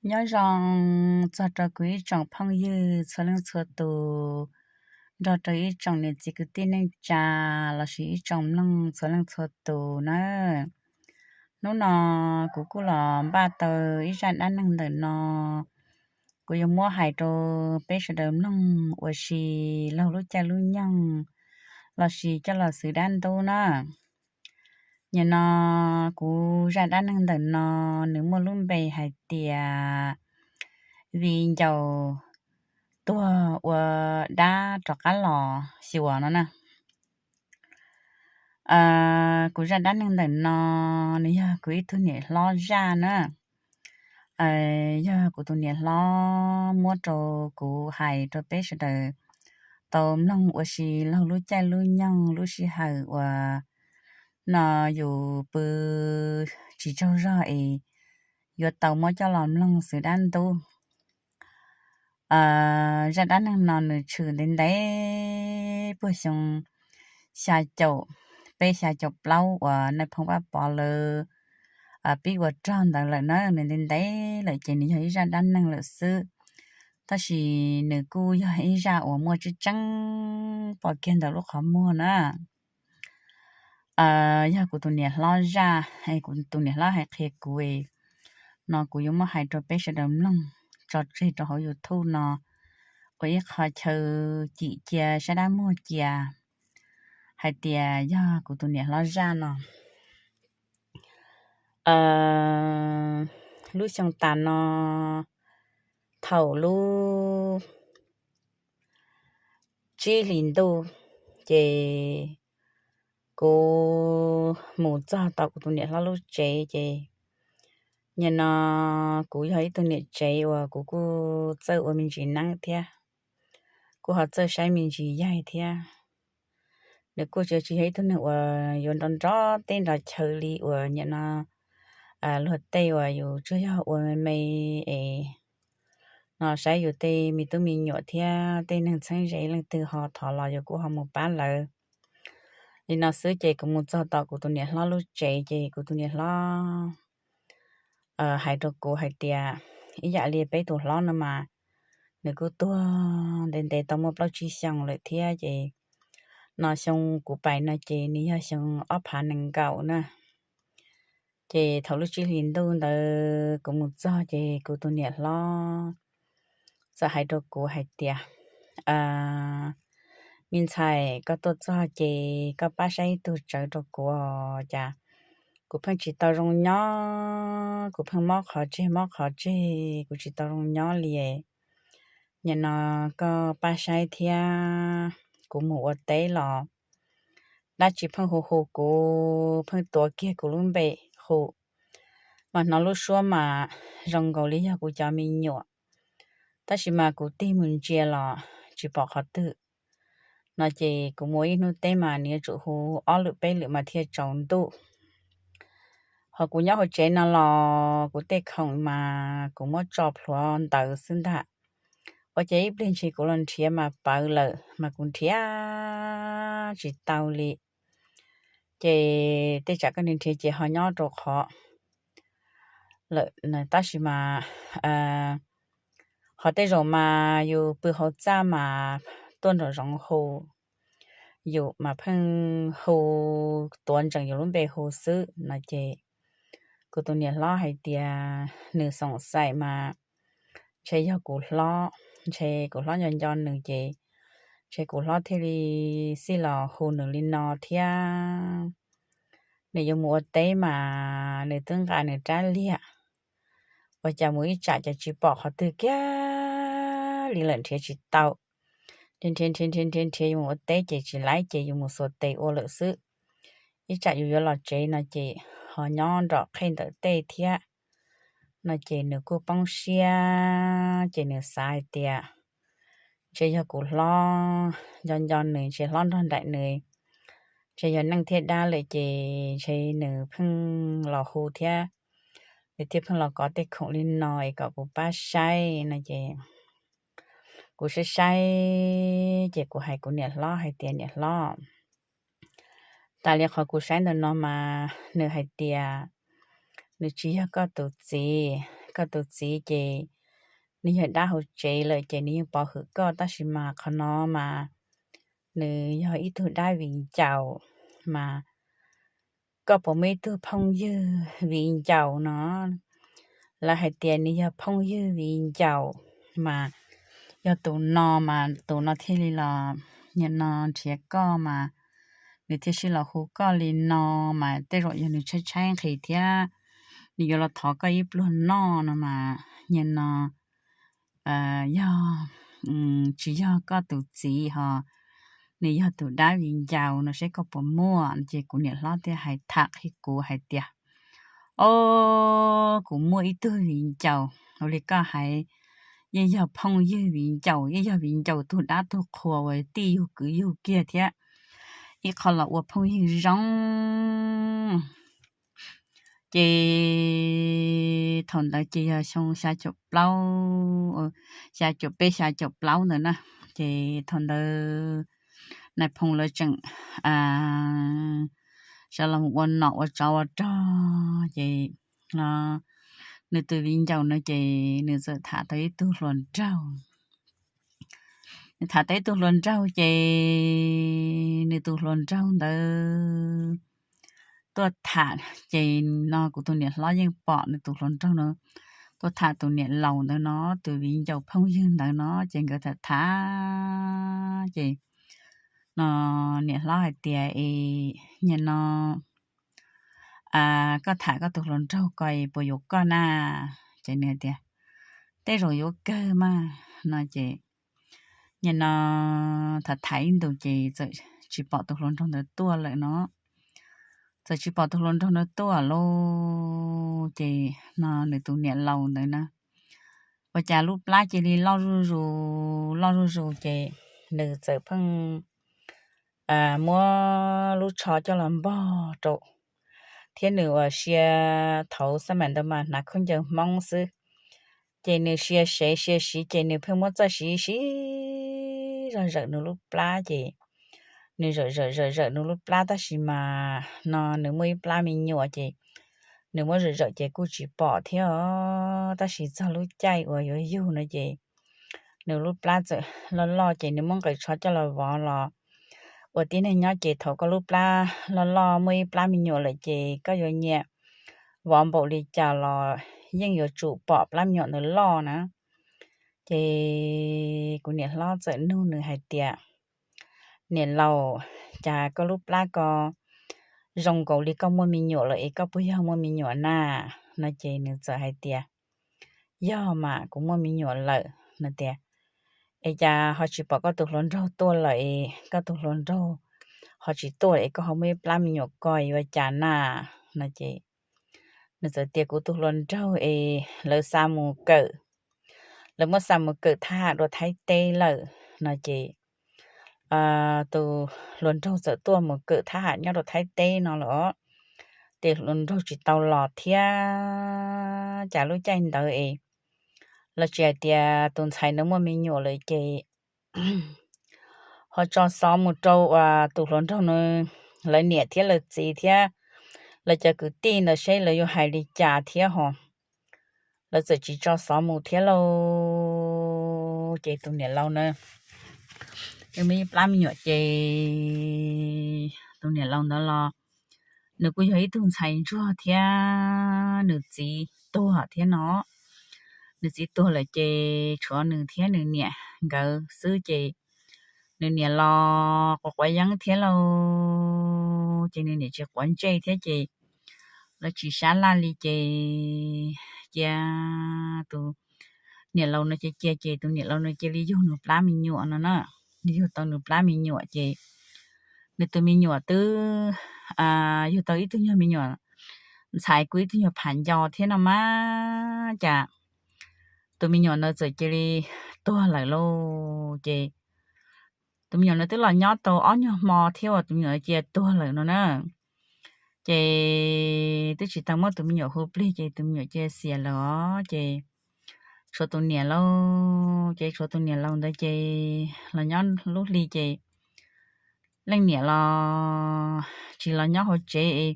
Nyob zoo txog rau kuv ib tsoom phooj ywg txhua leej txhua tus, nrog rau ib tsoom niam txiv kwv tij neej tsa lossis ib tsoom mloog txhua leej txhua tus na. Hnub no kuv kuj los npaj tau ib zaj dab neeg ntawm no, kuv yuav muab hais rau peb sawv daws mloog ua si laug lub caij lub nyoog lossis coj los xwv dab ntub na. Nim no kuv zaj dab neeg ntawm no nws muaj lub npe hais tias Viv Ncaus tuag ua dab rov qab los xyuas no na. Kuv zaj dab neeg ntawm no nws yog kuv ib tug niam hlob zaj na. Yog kuv tus niam hlob muab rau kuv hais rau peb sawv daws tau mloog ua si laug lub caij lub nyoog lub sij hawm uas no yus pw tsis tsaug zog es yuav tau muab coj los mloog xwv dab ntub. Zaj dab neeg no nws tshwm ntev ntev puag xyoo xya caum peb xya caum plaub uas nais phoo Vaj Pov lawv pib ua rog ntawd lawm na, nws ntev ntev lawm ces nws yog ib zaj dab neeg lawm xwb. Tab sis nws kuj yog ib zaj uas muaj tseeb tseeb pom kiag ntawm lub qhov muag na. Yog kuv tus niam hlob zaj, kuv tus niam hlob hais qhia kuv no kuv yuav muab hais rau peb sawv daws mloog tso tseg rau hauv YouTube no ua ib qho chaw cim cia sab dab muag cia hais tias yog kuv tus niam hlob zaj no. Lub xyoo tas no thaum lub tsib hlis ntuj ces kuv mus txog tom kuv tus niam hlob lub tsev ces nim no kuv yog ib tug niam tsev uas kuv kuj txawj ua me ntsis neeb thiab, kuj ho txawj saib me ntsis yaig thiab. Nws kuj tsis yog ib tug neeg uas yuav nrov nrov teb nrov chaw li uas nim no luag tej uas yus tsuas yog ua me me es no saib yus tej me tub me nyuam thiab tej neeg txheeb ze leej twg ho thov los yus kuj ho mus pab lawv li no xwb. Ces kuv mus txog tom kuv tus niam hlob lub tsev ces kuv tus niam hlob hais rau kuv hais tias ib yam li peb tus hlob no mas nws kuj tuag ntev ntev tau muaj plaub tsib xyoos lawm thiab ces no xyoo kuv pais no ces nws yog xyoo ob phav nees nkaum na. Ces thaum lub tsib hlis ntuj ntawd kuv mus txog ces kuv tus niam hlob txawm hais rau kuv hais tias, me ntxhais, koj tuaj txog ces koj pab saib ib tug tsawv rau kuv os, cas kuv pheej tsis tau zoo nyob, kuv pheej mob qhov tseg mob qhov tseg, kuv tsis tau zoo nyob li. Nim no koj pab saib thiab, kuv mus ua teb los dab tsi pheej hu hu kuv, pheej tuav kiag kuv lub npe hu, mas hnov lub suab mas zoo nkaus li yog kuv cov me nyuam, tab sis mas kuv tig mus ntsia los tsis pom qhov twg. No ces kuv mus ib hnub teb mas nws yuav tsum hu ob lwm peb lwm mas thiaj tsaus ntuj. Ho kuv nyob hauv tsev no los kuv tej khoom mas kuv muab tso plhuav ntawd xwb ntag. Ua ces ib pliag ntshis kuv los nrhiav mas pawv lawm mas kuv nrhiav tsis tau li. Ces tej tsam koj nrhiav nrhiav ces ho nyob rau qhov lawm, tab sis mas ho tej zaum mas yus pw hauv txaj mas tuaj nraum zoov hu yus mas pheej hu, tuav ntsees yus lub npe hu xwb no ces kuv tus niam hlob hais tias nws xoom xaim mas ntshe yog kuv hlob, ntshe kuv hlob nco nco nws ces ntshe kuv hlob thiaj li xij los hu nws li no thiab. Nws yuav mus ua teb mas nws twb nqa nws rab liag, ua cas mus ib tsam cas tsis pom qhov twg kiag li lawm, nrhiav tsis tau. Nrhiav nrhiav nrhiav nrhiav nrhiav yuav mus ua teb ces tsis laib ces yuav mus xuas tes ua lawm xwb. Ib tsam yus yuav los tsev no ces ho nyob nrom qhej ntawm tej thiab. No ces nws kuj poob siab ces nws xav hais tias ntshe yog kuv hlob nco nco nws, ntshe hlob nrog nraim nws, ntshe yog neej thiab dab lawm ces ntshe nws pheej los hu thiab, nws thiaj pheej los kov tej khoom li no es kom kuv pab saib no ces kuv saib saib ces kuv hais kuv niam hlob hais tias, niam hlob, tas li qhov kuv saib ntawm no mas nws hais tias nws tsis yog koj tus txiv, koj tus txiv ces nws yog dab hauv tsev lawm ces nws yeej pov hwm koj, tab sis mas qhov no mas nws yog ib tug dab viv ncaus, mas koj puas muaj ib tug phooj ywg viv ncaus no? Lawv hais tias nws yog phooj ywg viv ncaus, mas yog tus no mas tus no thiaj li los nim no nrhiav koj mas nws thiaj sib los hu koj li no, mas tej zaum yog nws tshaib tshaib nqhis thiab nws yuav los thov koj ib pluag noj no mas nim no yog tsis yog koj tus txiv ho, nws yog tus dab viv ncaus no, seb koj puas muaj. Ces kuv niam hlob thiaj hais tham qhia kuv hais tias, o, kuv muaj ib tug viv ncaus ua li koj hais, yeej yog phooj ywg viv ncaus, yeej yog viv ncaus tug dab tug qhua uas tij yug kwv yug kiag thiab ib qho los ua phooj ywg zoo. Ces thaum ntawd ces yog xyoo xya caum plaub, xya caum peb xya caum plaub ntawd na. Ces thaum ntawd nais phoo lawv tseem sawv los ua nom ua tsov ua rog ces nws tus viv ncaus no ces nws txawm tham tau ib tug hluas nraug. Nws tham tau ib tug hluas nraug ces nws tus hluas nraug ntawd tuaj tham, ces no kuv tus niam hlob yeej pom nws tus hluas nraug no tuaj tham tus niam laus ntawd no, tus viv ncaus phooj ywg ntawd no, ces nkawd tham tham ces no niam hlob hais tias, e, nim no koj tham koj tus hluas nraug ko puas yuav koj na? Ces nws tias, tej zaum yuav kawg mas no ces nim no tham tham ib ntus ces txawm tsis pom tus hluas nraug ntawd tuaj lawm no. Txawm tsis pom tus hluas nraug ntawd tuaj lauj, ces no nws tus niam laus ntawd na, ua cas lub plab cia li loj zuj zus loj zuj zus ces nws txawm pheej muab lub tsho coj los npog rau, thiab nws uas sia thaum xab maim ntawd mas hnav khaub ncaws Hmoob xwb, ces nws sia sev sia siv ces nws pheej muab txoj siv siv zog zawm nws lub plab ces nws zawm zawm zawm zawm nws lub plab tab sis mas no nws muaj ib plab me nyuam ces nws muab zawm zawm ces kuj tsis pom thiab os. Tab sis txog lub caij uas yuav yug no ces nws lub plab txawm loj loj ces nws muab nqaws tsho coj los vov los ua tib neeg nyob ces thaum koj lub plab loj loj muaj ib plab me nyuam lawm ces koj yuav nyiam vov npaum li cas los yeej yuav tsum pom plab me nyuam ntawd loj na. Ces kuv niam hlob txawm nug nws hais tias, niam laus, cas koj lub plab ko zoo nkaus li koj muaj me nyuam lawm es koj puas yog muaj me nyuam na? No ces nws txawm hais tias, yog mas kuv muaj me nyuam lawm no tias, es cas ho tsis pom koj tus hluas nraug tuaj lawm es koj tus hluas nraug ho tsis tuaj es koj ho muaj ib plab me nyuam ko ua cas na? No ces nws txawm tias kuv tus hluas nraug es lawv xa mus kawm, lawv muab xa mus kawm thab ham rau Thaib teb lawm no ces tus hluas nraug txawm tuaj mus kawm thab ham nyob rau Thaib teb no lawm os, ces hluas nraug tsis tau los thiab. Cas lub caij ntawd es lawv tsis hais tias tus ntxhais nws muaj me nyuam lawm ces ho tso xov mus rau tus hluas nraug nws, lawv niam thiab lawv txiv thiab lawv cov kwv tij ntawd seb lawv yuav hais li cas thiab ho lawv txawm tsis tso xov mus thiab lauj. Ces tus niam laus na, nws muaj ib plab me nyuam ces tus niam laus ntawd los nws kuj yog ib tug ntxhais ntsuag thiab nws txiv tuag thiab no. Nws txiv tuag lawm ces tshuav nws thiab nws niam nkawd xwb ces nws niam los quav quav yeeb thiab lauj, ces nws niam tsis quav ntsej thiab ces lawv tsis sab laj li ces cia tus niam laus no cia cia ces tus niam laus no cia li yug nws plab me nyuam no na. Nws yug tau nws plab me nyuam ces nws tus me nyuam twb yug tau ib tug nyuag me nyuam ntxhais kuj ib tug nyuag pham nco thiab no mas cas tus me nyuam ntawd txawm cia li tuag lawm lauj. Ces tus me nyuam ntawd twb los nyob tau ob nyuag hmo thiab uas tus me nyuam cia tuag lawm no na. Ces twb tsis tau muab tus me nyuam hu plig ces tus me nyuam cia xiam lawm os ces tshuav tus niam lauj. Ces tshuav tus niam laus ntawd ces los nyob lub hli ces leej niam los tsis los nyob hauv tsev es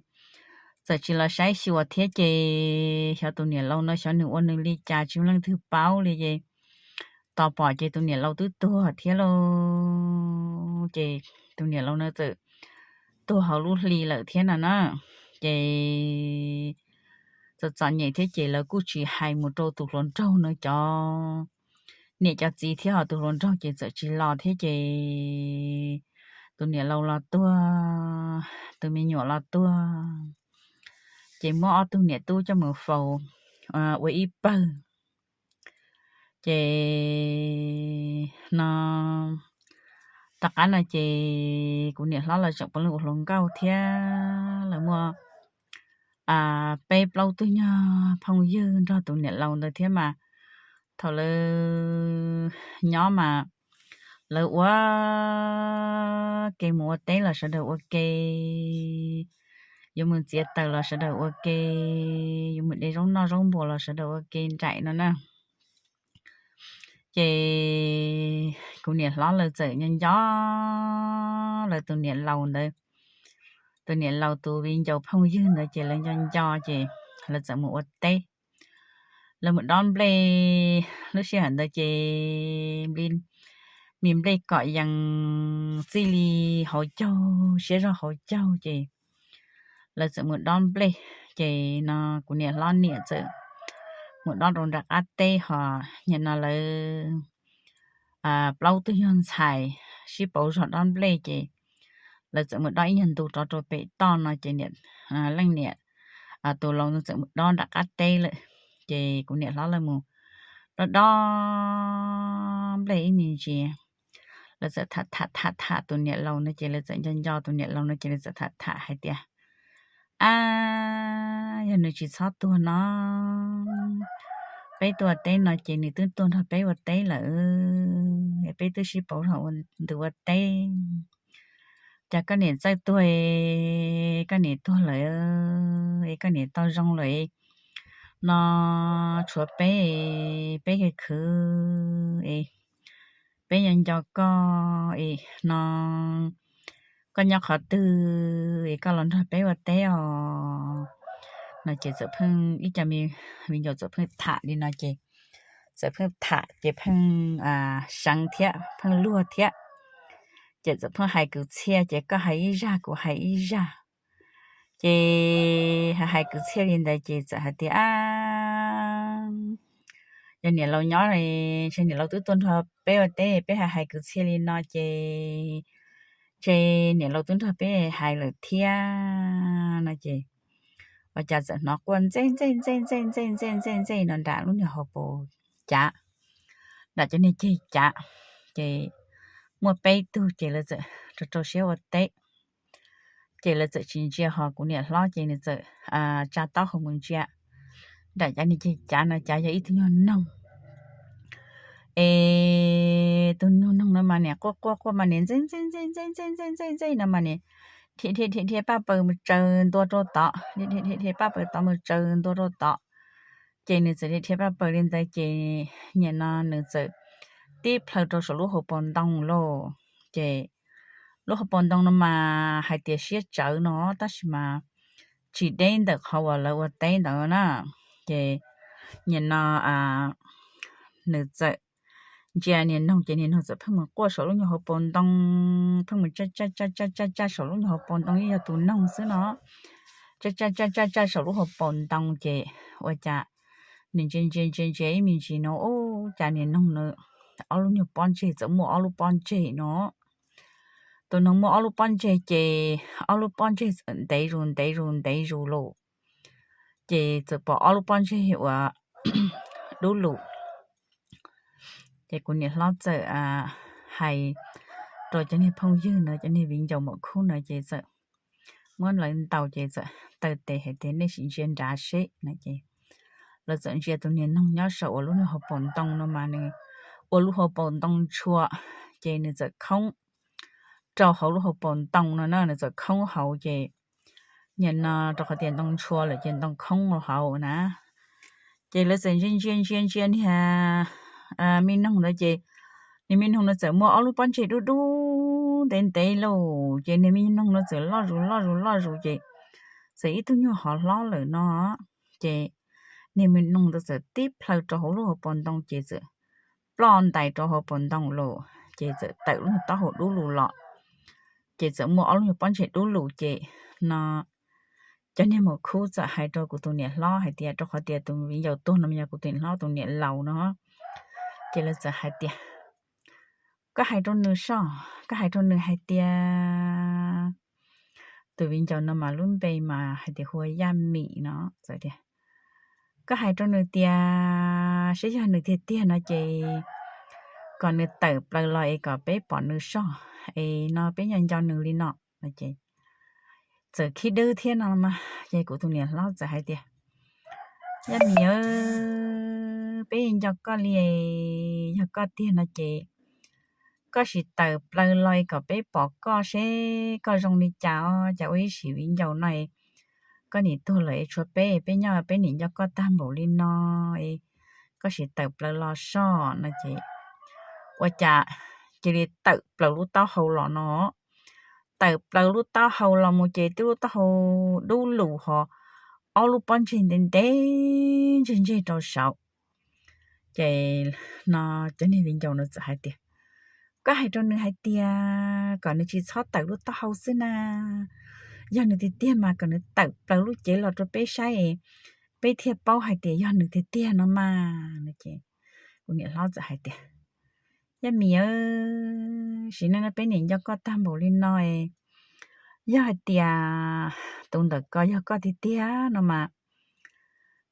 txawm tsis los saib xyuas thiab ces xyov tus niam laus no xyov nws ua nws li cas tsis muaj leej twg paub li ces tos pom ces tus niam laus twb tuag thiab lauj. Ces tus niam laus no txawm tuag hauv lub hli lawm thiab no na. Ces txom txom nyem thiab ces lawv kuj tsis hais mus rau tus hluas nraug no cov niam cov txiv thiab ho tus hluas nraug ces txawm tsis los thiab ces tus niam laus los tuag, tus me nyuam los tuag, ces muab ob tug niam tub coj mus faus ua ib pawg. Ces no tom qab no ces kuv niam hlob lawv tseem puav leej ua hluas nkauj thiab lawv muaj peb plaub tug nyuag phooj ywg nrog tus niam laus ntawd thiab mas thaum lawv nyob mas lawv ua ke mus ua teb los sawv daws ua ke, yuav mus txiav taws los sawv daws ua ke, yuav mus de zaub noj zaub npua los sawv daws ua ke nraim no na. Ces kuv niam hlob lawv txawm nco nco lawv tus niam laus ntawd, tus niam laus tus viv ncaus phooj ywg ntawd ces lawv nco nco ces lawv txawm mus ua teb. Lawv mus dob nplej, lub sij hawm ntawd ces me nplej kom yees txij li hauv caug siab zog hauv caug ces lawv txawm mus dob nplej. Ces no kuv niam hlob niam txawm mus dob rau nram qab teb ho nim no lawv plaub tug nyuag ntxhais sib pauv zog dob nplej ces lawv txawm mus dob ib nyuag ntu rov rau pem toj no ces leej niam tus laus ntawd txawm mus dob nram qab teb lawm. Ces kuv niam hlob lawv mus dob dob nplej ib me ntsis, lawv txawm tham tham tham tham tus niam laus no ces lawv txawm nco nco tus niam laus no ces lawv txawm tham tham hais tias, Ab, yog nws tsis txhob tuag no, peb tuaj teb no ces nws twb tuaj nrog peb ua teb lawm, peb twb sib pauv zog ua ntu ua teb. Cas koj niam txawj tuag, koj niam tuag lawm es koj niam tau zoo lawm no, tshuav peb, peb khwv khwv es peb nco nco koj es no, koj nyob qhov twg es koj los nrog peb ua teb os no ces txawm pheej ib co me viv ncaus txawm pheej tham li no ces txawm pheej tham ces pheej seev thiab pheej luag thiab. Ces txawm pheej hais kwv txhiaj ces koj hais ib zaj kuv hais ib zaj. Ces hais hais kwv txhiaj li ntawd ces txawm hais tias, Ab, yog niam laus nyob, ntshe niam laus twb tuaj nrog peb ua teb, peb hais hais kwv txhiaj li no ces ntshe niam laus twb nrog peb hais lawm thiab no ces ua cas txawm hnov quaj ntxej ntxej ntxej ntxej ntxej ntxej ntxej ntxej no nram lub nyuag hauv paus cav, nram cov niag ceg cav. Ces muaj peb tug ces lawv txawm rau rau siab ua teb. Ces lawv txawm tsis ntsia ho kuv niam hlob ces nws txawm tsa taub hau mus ntsia nram cov niag ceg cav no cas yog ib tug nyuag noog. Es tus nyuag noog no mas niam quaj quaj quaj mas niam ntxej ntxej ntxej ntxej ntxej ntxej ntxej ntxej no mas niam dhia dhia dhia dhia paj paws mus tsaws ntua rau tod, dhia dhia dhia dhia paj paws tod mus tsaws ntua rau tod. Ces nws txawm dhia dhia paj paws li ntawd ces nim no nws txawm tib plhaw rau saum lub hauv paus ntoo lauj. Ces lub hauv paus ntoo no mas hais tias siab tsawv no tab sis mas tsis deb ntawm qhov uas lawv ua teb ntawd na. Ces nim no nws txawm ntsia niag noog ces niag noog txawm pheej mus quaj saum lub nyuag hauv paus ntoo, pheej mus tsa tsa tsa tsa tsa tsa saum lub nyuag hauv paus ntoo ib yog tus noog xwb no. Tsa tsa tsa tsa tsa saum lub hauv paus ntoo ces ua cas nws ntsia ntsia ntsia ntsia ib me ntsis no ua cas niag noog na ob lub nyuag pob ntseg txawm muaj ob lub pob ntseg no. Tus noog muaj ob lub pob ntseg ces ob lub pob ntseg txawm ntev zus ntev zus ntev zus lauj. Ces txawm pom ob lub pob ntseg uas dub lug. Ces kuv niam hlob txawm hais rau cov niag phooj ywg na, cov niag viv ncaus maum khub na ces txawm muab lawv ntaus ces txawm taw tes hais tias nej sim ntsia nrad seb no ces lawv txawm ntsia tus niag noog nyob saum uas lub nyuag hauv paus ntoo no mas nws ua lub hauv paus ntoo ntshua, ces nws txawm khoob rau hauv lub hauv paus ntoo no na, nws txawm khoob hauv ces nim no rau qhov tias ntoo ntshua lawm ces ntoo khoob hauv na. Ces lawv txawm ntsia ntsia ntsia ntsia niag me noog ntawd ces niag me noog no txawm muaj ob lub pob ntseg dub dub ntev ntev lauj, ces niag me noog no txawm loj zus loj zus loj zus ces txawm ib tug nyuag hov hlob lawm no, ces niag me noog ntawd txawm tib plhaw rau hauv lub hauv paus ntoo ces txawm ploj ntais rau hauv paus ntoo lawm, ces txawm tawm lub taub hau dub lug los, ces txawm muaj ob lub nyuag pob ntseg dub lug ces no cov niag maum khub txawm hais rau kuv tus niam hlob hais tias, rau qhov tias tus viv ncaus tuag no mas yog kuv tus niam hlob tus niam laus no, ces lawv txawm hais tias, koj hais rau nws soj, koj hais rau nws hais tias, tus viv ncaus no mas lub npe mas hais tias hu ua Yaj Mim no, txawm tias, koj hais rau nws tias seb yog nws tiag tiag no ces kom nws tawm plaws los es kom peb pom nws soj, es no peb nco nco nws li no. Txawm khib dwb thiab no mas ces kuv tus niam hlob txawm hais tias, Yaj Mim, peb nco koj li, yog koj tiag no ces koj sim tawm plaws los kom peb pom koj seb koj zoo li cas os, cas ua ib sim viv ncaus no koj nim tuag lawm es tshuav peb, peb nyob peb nim nco koj tag npaum li no, koj sim tawm plaws los soj no ces ua cas cia li tawm plaws lub taub hau los no. Tawm plaws lub taub hau los mus ces twb lub taub hau dub lug ho ob lub pob ntseg ntev ntev ntseg ntseg rau saud. Ces no cov niag viv ncaus no txawm hais tias, koj hais rau nws hais tias kom nws tsis txhob tawm lub taub hau xwb na, yog nws tiag tiag mas kom nws tawm plaws lub cev los rau peb saib, peb thiaj paub hais tias yog nws tiag tiag no mas. Kuv niam hlob txawm hais tias, Yaj Mim, sim neej no peb nim nco koj tag npaum li no, yog hais tias tus ntawm ko yog koj tiag tiag no mas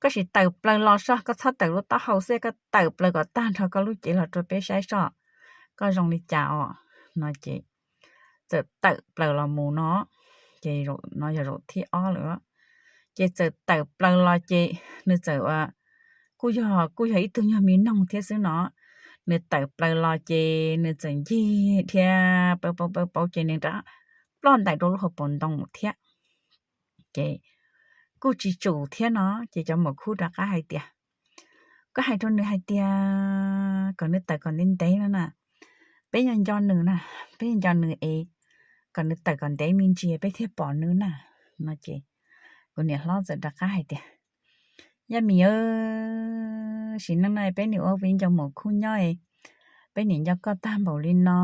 koj sim tawm plaws los soj, koj txhob tawm lub taub hau xwb, koj tawm plaws kom tag nrho koj lub cev los rau peb saib soj, koj zoo li cas os no ces txawm tawm plaws los mus no. Ces no yog zaum thib ob lawm, ces txawm tawm plaws los ces nws txawm ua, kuj yog, kuj yog ib tug nyuag me noog thiab xwb no, nws tawm plaws los ces nws txawm ncig dhia pauv pauv pauv ces nws rov ploj ntais rau lub hauv paus ntoo thiab. Ces kuj tsis tsum thiab no, ces cov maum khub rov qab hais tias, koj hais rau nws hais tias kom nws tawm kom ntev ntev no na, peb nco nco nws na, peb nco nws es kom nws tawm kom ntev me ntsis peb thiaj pom nws na no ces kuv niam hlob txawm rov qab hais tias, Yaj Mim, sim neej no peb nim ua viv ncaus maum khub nyob, peb nim nco koj tag npaum li no,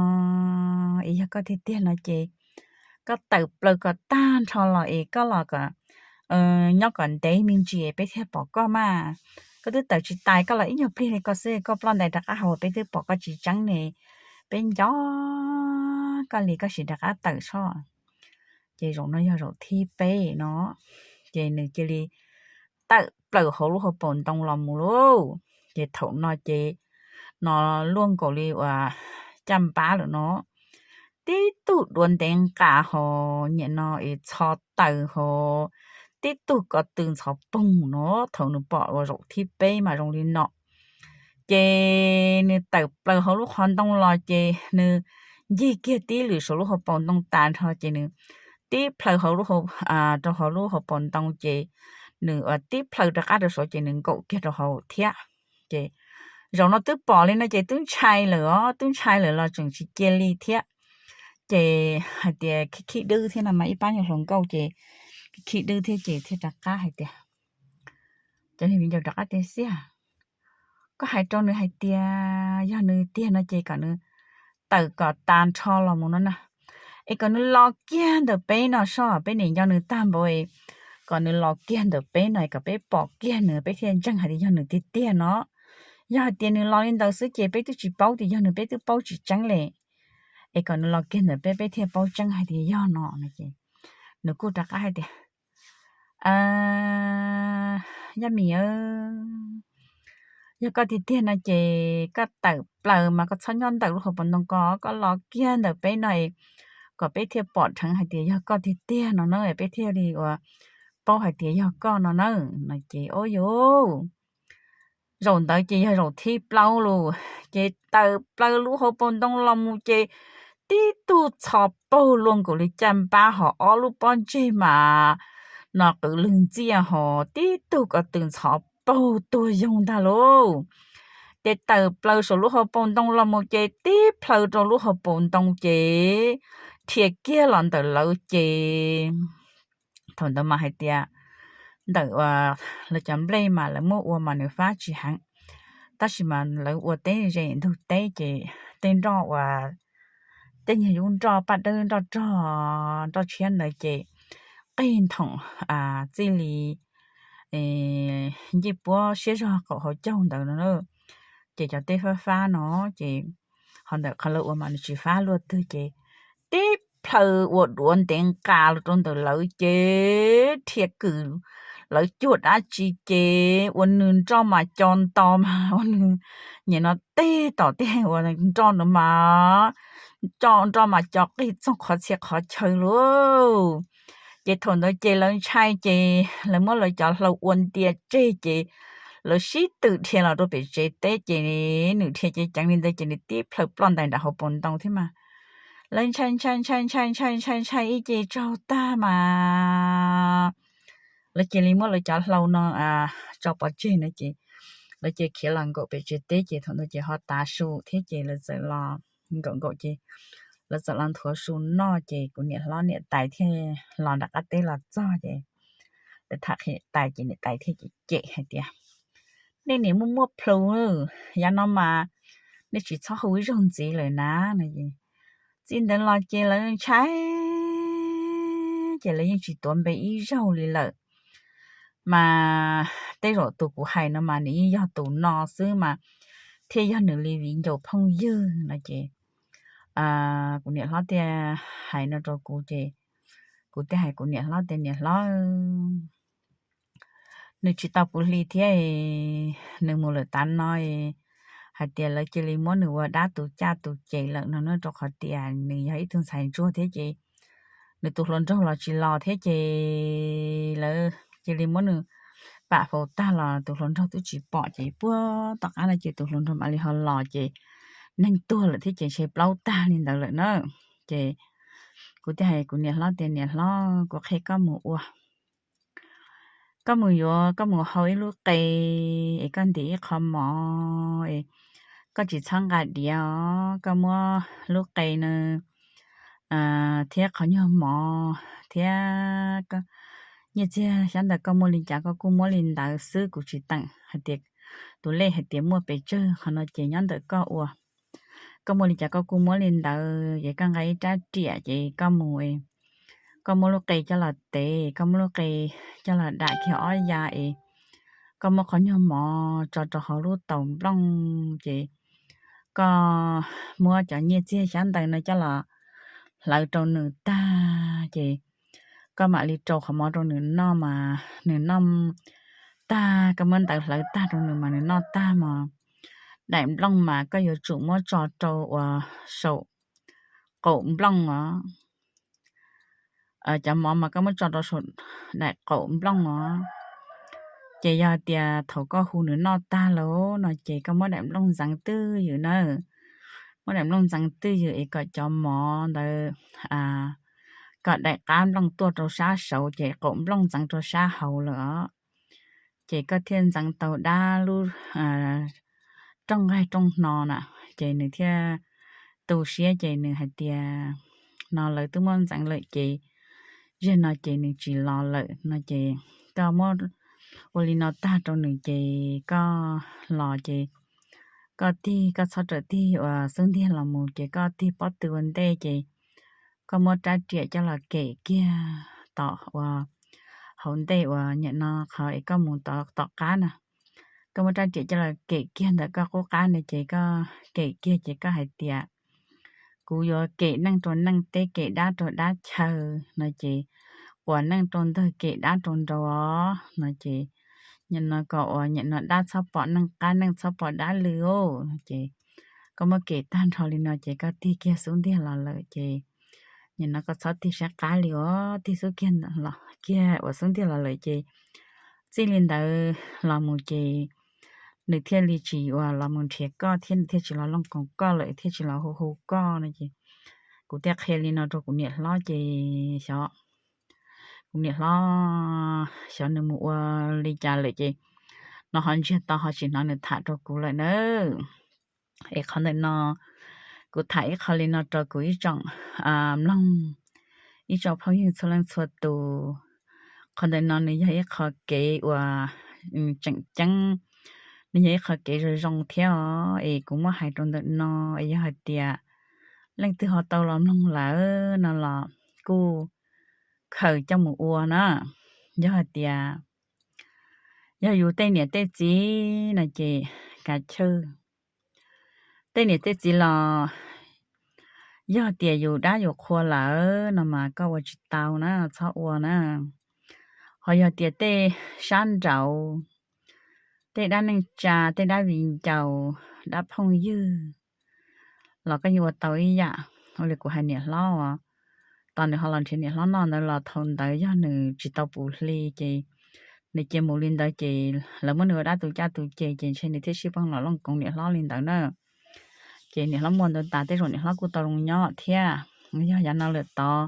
es yog koj tiag tiag no ces koj tawm plaws kom tag nrho los es koj los kom nyob kom ntev me ntsis peb thiaj pom koj mas. Koj twb tawm tsis tas, koj los ib nyuag pliag li ko xwb koj ploj ntais rov qab hauv peb twb pom koj tsis tseeb ne, peb nco koj li, koj sim rov qab tawm soj. Ces zaum no yog zaum thib peb no, ces nws cia li tawm plaws hauv lub hauv paus ntoo los mus lauj. Ces thaum no ces no luaj nkaus li uas caj npab lawm no, tib tug duav ntev nqas ho, niam no es txho taws ho, tib tug ko tw ntxhov poog no. Thaum nws pom ua zaum thib peb mas zoo li no, ces nws tawm plaws hauv lub qhov ntoo los ces nws ncig kiag tib lwm saum lub hauv paus ntoo tas nrho ces nws tib plhaw rau hauv lub hauv paus ntoo ces nws tib plhaw rov qab rau saud ces nws nkaum kiag rau hauv thiab. Ces zaum no twb pom li no ces twb ntshai lawm os, twb ntshai lawm los tseem tsis cia li thiab. Ces hais tias khib khib dwb thiab no mas ib pab nyuag hluas nkauj ces khib khib dwb thiab ces thiaj rov qab hais tias, cov niag viv ncaus rov qab tias, Xiab, koj hais rau nws hais tias yog nws tiag no ces kom nws tawm kom tas nrho los mus no na, es kom nws los kiag ntawm peb no soj, peb nim nco nws tag npaum, kom nws los kiag ntawm peb no kom peb pom kiag nws peb thiaj ntseeg hais tias yog nws tiag tiag no. Yog hais tias nws los li ntawd xwb ces peb twb tsis paub tias yog nws, peb twb paub tsis tseeb li. Es kom nws los kiag ntawm peb peb thiaj paub tseeb hais tias yog no no ces nws kuj rov qab hais tias, Yaj Mim, yog koj tiag tiag no ces koj tawm plaws mas koj txhob nyob ntawm lub hauv paus ntoo ko, koj los kiag ntawm peb no kom peb thiaj pom dheev hais tias yog koj tiag tiag no na, peb thiaj li ua paub hais tias yog koj no na. No ces ua yuav zaum ntawd ces yog zaum thib plaub lawm, ces tawm plaws lub hauv paus ntoo los mus ces tib tug txho paug luaj nkaus li caj npab ho ob lub pob ntseg mas no qwv lwg ntxiaj ho tib tug ko tw ntxhov paug tuag yoog ntag lauj. Ces tawm plaws saum lub hauv paus ntoo los mus ces tib plhaw rau lub hauv paus ntoo ces dhia kiag los ntawm lawv ces Thaum ntawd mas hais tias ntawm uas lawv cov nplej mas lawv muab ua mas nws fab tsis heev, tab sis mas lawv ua teb ze ntug teb ces tej nroj uas tej nyuag yub nroj paj dawb nroj rog nroj tshiab ntawd ces qig nthoom txij li ncej puab siab zog qaum hauv caug ntawd no. Ces cov teb fab fab no ces ho ntawm qhov lawv ua mas nws tsis fab luaj twg ces tib plhaw ua duav ntev nqa los rau ntawm lawv ces dhia kwm lawv cuag dab tsi ces ua nws nroj mas co nto mas ua nws nim no teg tom tej ua nroj no mas co nroj mas co qig txoog qhov txhia qhov chaw lauj. Ces thaum ntawd ces lawv ntshai ces lawv muab lawv cov hlau ua ntia tseg ces lawv sib twm dhia los rau pem tsev teb ces nws dhia ceev ceev li ntawd ces nws tib plhaw ploj ntais nram hauv paus ntoo thiab mas lawv ntshai ntshai ntshai ntshai ntshai ntshai ntshai ib ce tsaug tag mas lawv cia li muab lawv cov hlau no tso pov tseg no ces lawv cia khiav los nkaum pem tsev teb ces thaum ntawd ces ho tav su thiab ces lawv txawm los nkaum nkaum ces lawv txawm los nthuav su noj ces kuv niam hlob niam tais thiaj los nram qab teb los txog ces lawv tham qhia tais ces niam tais thiaj cem cem hais tias, nej niam muaj muaj plhu, yav no mas nej tsis txhob hu ib zaug ntxiv lawm na no. Txij ntawd los ces lawv ntshai ces lawv yeej tsis tuav npe ib zaug li lawm. Mas tej zaum tus kuv hais no mas nws yeej yog tus no xwb mas thiaj yog nws li viv ncaus phooj ywg no ces kuv niam hlob thiaj hais no rau kuv ces kuv thiaj hais kuv niam hlob tias niam hlob, nws tsis tau puv hli thiab, nws mus lawm tav no hais tias lawv cia li muab nws ua dab tus caj tus ces lawm no na, rau qhov tias nws yog ib tug ntxhais ntsuag thiab ces nws tus hluas nraug los tsis los thiab ces lawv cia li muab nws pam faus tag los tus hluas nraug twb tsis pom ces puag tom qab no ces tus hluas nraug mam li ho los ces neeg tuag lawm thiab ces ntshe plaub tag li ntawd lawm na. Ces kuv thiaj hais kuv niam hlob tias niam hlob, kuv qhia koj mus ua, koj mus yuav, koj mus hau ib lub qe es koj ntim ib qho mov es koj tsis txhob nqa diav os, koj muab lub qe no thiab qhov nyuag mov thiab nyiaj txiag xyab ntawv koj muaj li cas koj kuj muab li ntawd xwb, kuv tsis teem hais tias tus lej hais tias muaj pes tsawg, qhov no ces nyob ntawm koj ua. Koj muaj li cas koj kuj muab li ntawd, ces koj nqa ib rab riam ces koj mus, koj muab lub qe coj los tev, koj muab lub qe coj los dam kiag ob ya es koj muab qhov nyuag mov tso rau hauv lub taus nplooj ces koj muab cov nyiaj txiag xyab ntawv no coj los hlawv rau nws tag ces koj mam li rau qhov mov rau nws noj mas nws noj tag, koj muab ntawv hlawv tag rau nws mas nws noj tag mas daim nplooj mas koj yuav tsum muab tso rau uas saum qaum nplooj os. Cov mov mas koj muab tso rau saum daim qaum nplooj os. Ces yog tias thaum koj hu nws noj tag lawm no ces koj muab daim nplooj ntxeev twj ywm na, muab daim nplooj ntxeev twj ywm es kom cov mov ntawd, kom daim qab nplooj tuaj rau sab saud ces qaum nplooj ntxeev rau sab hauv lawm os. Ces koj thiaj ntxeev tau dab lub rooj nqaij rooj hno na, ces nws thiaj tu siab ces nws hais tias no lawv twb muab ntxeev lawm ces zaum no ces nws tsis los lawm no ces koj muab ua li no tag rau nws ces koj los ces koj tig, koj txhob rawm tig uas xub ntiag los mus ces koj tig pob tw ua ntej ces koj muab rab riam coj los kem kiag tom uas hauv ntej uas nim no qhov es koj mus tom qab na. Koj muab rab riam coj los kem kiag ntawm koj qub qab na ces koj kem kiag ces koj hais tias kuv yuav kem neej rau neej teb, kem dab rau dab chaw no ces quas neej rau ntawg kem dab rau nraud os no ces nim no kom uas nim no dab txhob pom neej qab, neej txhob pom dab lw os no ces koj muab kem tag nrho li no ces koj tig kiag xub ntiag los lawm ces nim no koj txhob tig sab qab li os, tig xub kiag los kiag uas xub ntiag los lawm ces txij li ntawd los mus ces nws thiaj li tsis uas los mus nrhiav koj thiab nws thiaj tsis los looj koom koj lawm thiaj tsis los hu hu koj no ces kuv thiaj qhia li no rau kuv niam hlob ces xyov kuv niam hlob xyov nws mus ua li cas lawm ces no ho ntsiag to ho tsis hnov nws tham rau kuv lawm na. Es qhov ntawm no kuv tham ib qho li no rau kuv ib tsoom mloog, ib tsoom phooj ywg txhua leej txhua tus, Qhov ntawm no nws yog ib qho kev uas tseem ceeb, nws yog ib qho kev zoo zoo thiab os. Es kuv muab hais rau ntawm no, es yog hais tias leej twg ho tau los mloog lawm no los kuj khaws coj mus ua na. Yog hais tias yog yus tej niam tej txiv no ces kav chawj. Tej niam tej txiv los yog tias yus dab yus qhua lawm no mas koj ua tsis tau na, txhob ua na. Ho yog tias tej sab nraud, tej dab neej tsa, tej dab viv ncaus, dab phooj ywg los koj yeej ua tau ib yam. Ua li kuv hais niam hlob os, tos nws ho los nrhiav niam hlob noj ntawd los thaum ntawd yog nws tsis tau puv hli ces nws cia mus li ntawd ces lawv muab nws ua dab tu caj tu ces ces ntshe nws thiaj sib pheej los looj koov niam hlob li ntawd na. Ces niam hlob muaj ntawd tas tej zaum niam hlob kuj tau zoo nyob thiab. Yog yav no lawm tod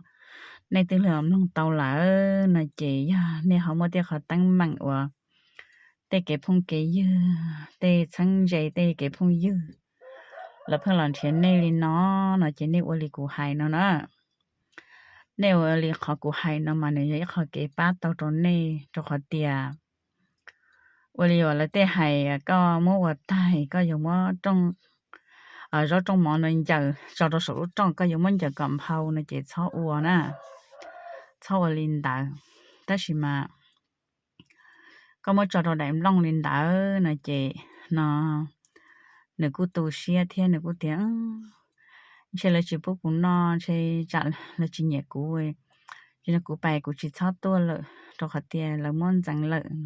nej twb los mloog tau lawm no ces yog nej ho muaj tej qhov teeb meem uas tej kev phooj kev ywg, tej txheeb ze tej kev phooj ywg lawv pheej los nrhiav nej li no no ces nej ua li kuv hais no na. Nej ua li qhov kuv hais no mas nws yog ib qho kev pab tau rau nej, rau qhov tias ua li uas lawv tej hais, koj muab ua tag koj yuav muab zaub rooj mov no ncaws tso rau saum lub rooj, koj yuav muab ncaws kom nphau no ces txhob ua na, txhob ua li ntawd. Tab sis mas koj muab tso rau daim nplooj li ntawd no ces no nws kuj tu siab thiab nws kuj tias ntshe lawv tsis pub kuv noj, ntshe tsam lawv tsis nyiam kuv, tsis no kuv pais kuv tsis txhob tuaj lawm rau qhov tias lawv muab ntxeev lawm.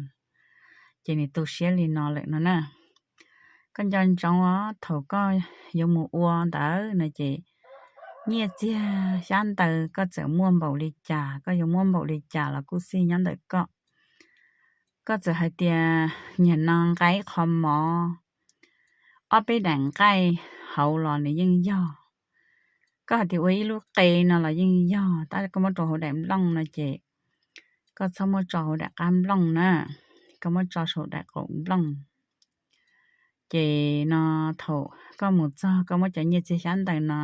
Ces nws tu siab li no lawm no na. Koj nco ntsoov os, thaum koj yuav mus ua ntawd no ces nyiaj txiag xyab ntawv koj txawm muaj npaum li cas, koj yuav muab npaum li cas los kuj xij nyob ntawm koj. Koj txawm hais tias nim no nqa ib qho mov, ob peb daim nqaij hauv los nws yeej yog. Koj hais tias ua ib lub qe no los yeej yog, tab koj muab rau hauv daim nplooj no ces koj txhob muab tso hauv daim qab nplooj na, koj muab tso saum daim qaum nplooj. Ces no thaum koj mus txog koj muab cov nyiaj txiag xyab ntawv no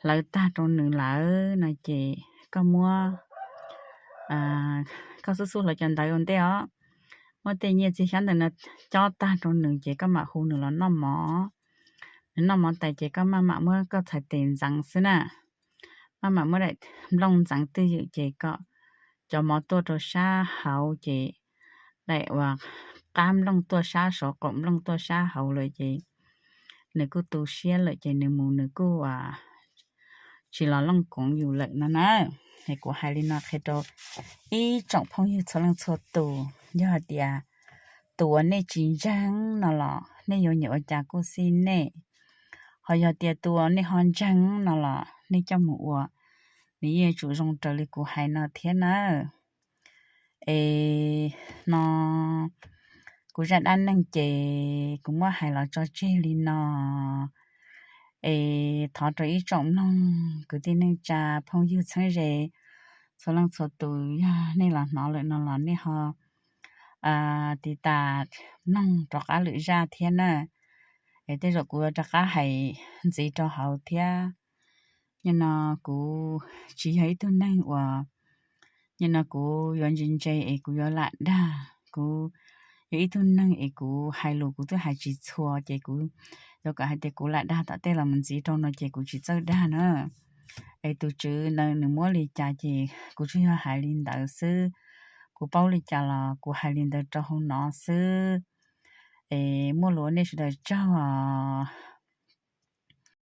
hlawv tag rau nws lawm no ces koj muab, koj xub xub hlawv cov ntawv ua ntej os, muab tej nyiaj txiag xyab ntawv no cob tag rau nws ces koj mam hu nws los noj mov. Nws noj mov tas ces koj maj mam muab koj txhais tes ntxeev xwb na, maj mam muab daim nplooj ntxeev twj ywm ces kom cov mov tuaj rau sab hauv ces daim uas qab nplooj tuaj sab saud, qaum nplooj tuaj sab hauv lawm ces nws kuj tu siab lawm ces nws mus nws kuj tsis los looj koov yus lawm no na. Es kuv hais li no qhia rau ib tsoom phooj ywg txhua leej txhua tus, yog hais tias tus uas nej tsis ntseeg no los nej yuav nyiam ua cas kuj xij nej, ho yog tias tus uas nej ho ntseeg no los nej coj mus ua, nws yeej yuav tsum zoo raws li kuv hais no thiab na. Es no kuv zaj dab neeg ces kuv muab hais los tso tseg li no. Es thov rau ib tsoom mloog kwv tij neej tsa phooj ywg txheeb ze txhua leej txhua tus, yog nej los hnov lawm no los nej ho tiv tas mloog rov qab lwm zaj thiab na. Es tej zaum kuv rov qab hais ntxiv rau hauv thiab. Nim no kuv tsis yog ib tug neeg uas, nim no kuv yuav ntse ntse es kuv yuav lam dag. Kuv yog ib tug neeg es kuv hais lus kuv twb hais tsis txhua ces kuv yuav kom hais tias kuv lam dag tom tej los mus ntxiv rau no ces kuv tsis txawj dag na. Es tus tswv ntawd nws muab li cas ces kuv tsuas yog hais li ntawd xwb. Kuv paub li cas los kuv hais li ntawd rau hauv no xwb. Es muaj lus nej sawv daws tsaug os.